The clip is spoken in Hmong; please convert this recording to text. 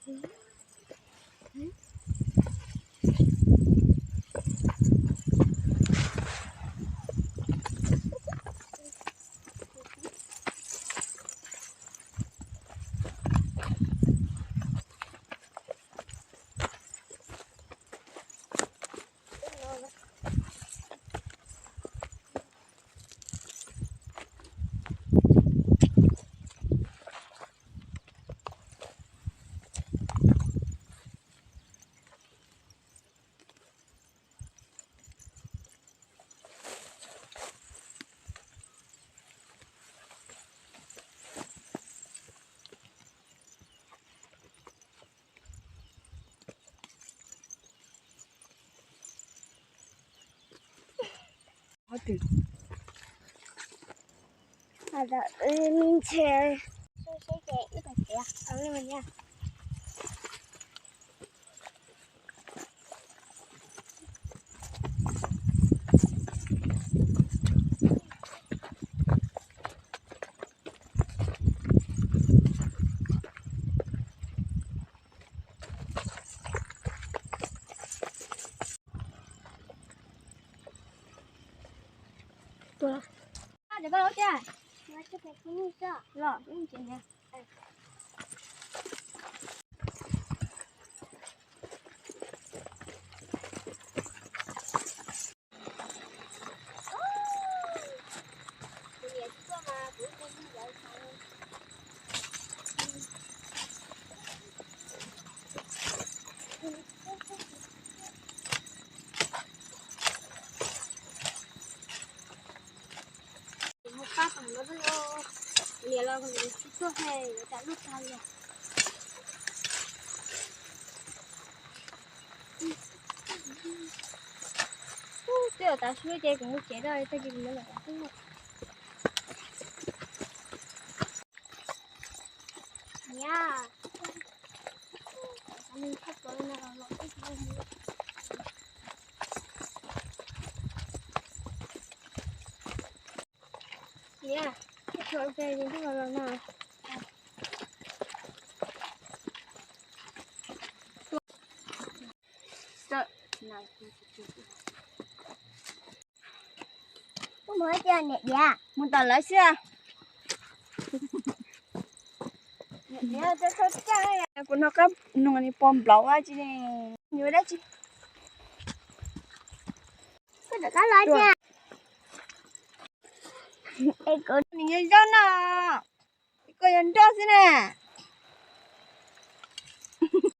Qhov twg? Qhov twg? Wb me ntsis seb seb ces wb tau tiav. Mus pab tom no los, niam los tsis tuaj he, yuav tsum lub tag los. Twb yuav tav su ces kuv mus tsev tag kis kuv mam los. Niam, niam, Mus tom lawv xwb. Kuv noj qab nug ni pom nplaum tsi ne, yuav dab tsi? Koj rov qab los tiag. Es kuv nws yog nroj no, koj yog nroj xwb na.